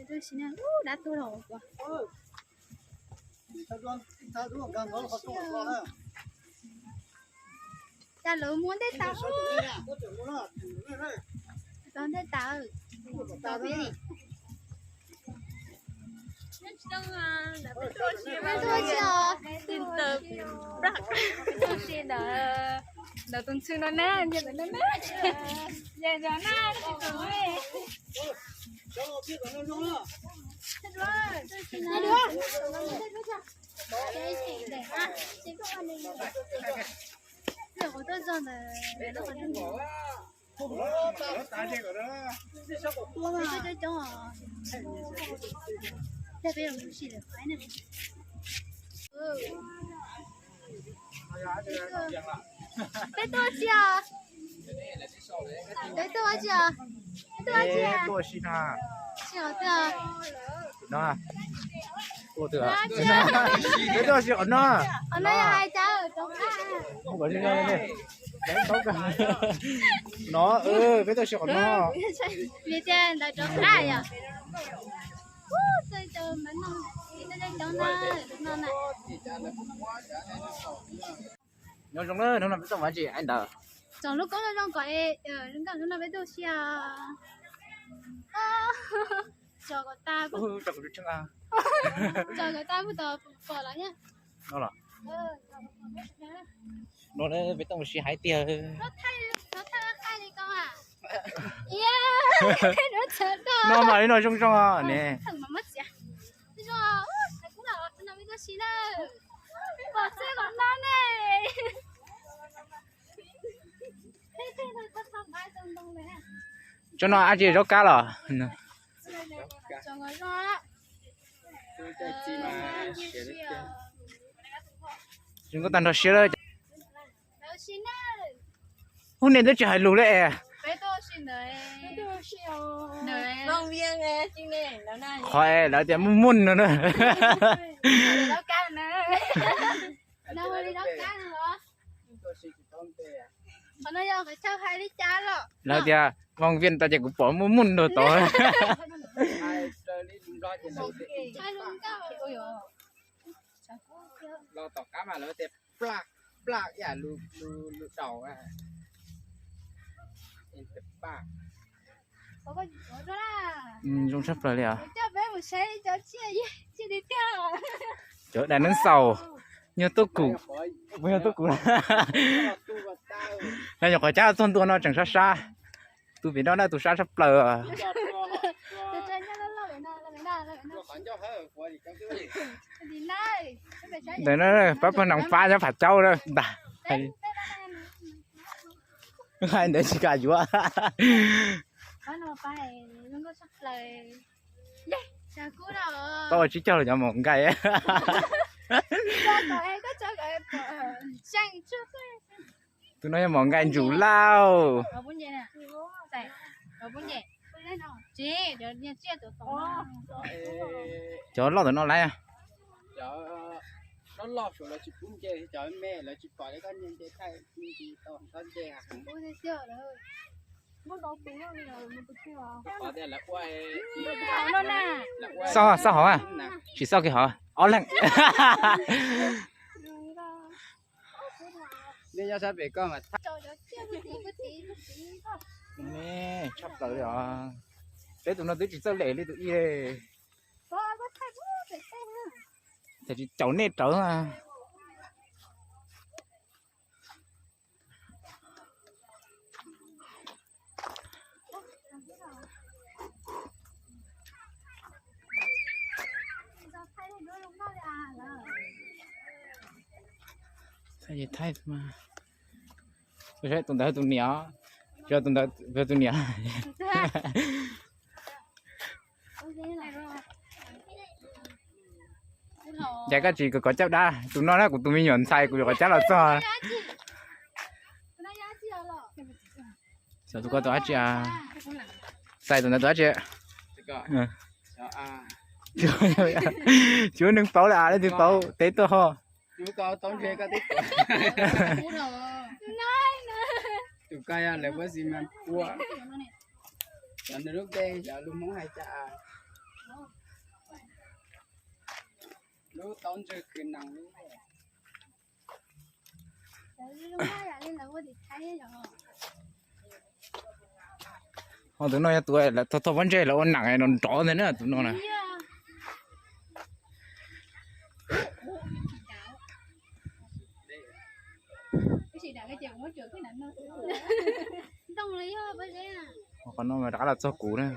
Ub, dab tuag los. Cas lawv muab ntej tas. Tau ntej tas. Peb tuaj tsis os, peb tuaj si ntawm, ntawm tus ntxhw no na, nce ntawm no na, nce ntawm na, tsis tus. Peb tuaj si os. Peb tuaj si os. Peb tuaj si os. Tuaj si no. Si os, tuaj. No. Tuaj twg? Peb tuaj si qhov no. Qhov no yog hais cas, rov qab. No, peb tuaj si qhov no. Vim tias ntawd rov qab yom. Nyob zoo na, hnub no peb tuaj mus dab tsi ntawd? Tsom lub koob zoo zoo kom nkauj, hnub no peb tuaj si os. Tsom kom tas, tsom kom tas kuj tau pom los nyab. No los? No peb tuaj mus si haiv tiag. No mas li no zoo zoo ne. Tsob no dab tsi, zaub kab los? Zoo nkauj tag nrho siab lawm. Ub, nej twb tsis hais lus li es. Qhov es lawv tias muj muj no na. Lawv tias Vaj Viaj tau ces kuv pom muj muj rau tod. Los tom qab mas lawv tias plaj, plaj ib yam lus, lus daus. Zoo tshaj plaws li os. Cov dinosaur, nyuag tub kum, puas yog tub kum? No nyuam qhuav cab txog ntua no tseem sab sab. Tus pem no na tus sab tshaj plaws. Ntawm no pab pawg Noom Fab nyob Pham Caub na ntag. Hais ntawd tsis kam yuav. Tau ua tsib caug los cov maum nkaij. Tus no yog maum nkaij ntsum lauj. Cov loj ntawm no laiv. Xauj, xauj hauv, tsis xauj kiag hauv, ob leeg. Tshaj plaws li os. Peb tus no twb tsis txawj lem li tus ib li. Txawm tsis caum nej rawv. Thaij mas, tus ntawd tus niam, tus ntawd tus niam. Cas koj tsis kov cab dab? Tus no na kuv tus me nyuam ntxhais kuv yuav kov cab los txog. Xav tus ko tus dab tsi? Xav tus ntawd tus dab tsi? Tsis muaj neeg paub li, leej twg paub teb tuaj ho. Tus ko yog lawv puab xi mas pua. Cov nws lub npe cov lus Hmoob hais cas? Lub taub ntswg khwv nees lub. Ho tus no yog tus thauj pob ntseg lawv ua nees nrov nrov ntag na, tus no na. Qhov no mas rov qab los txog kuv na.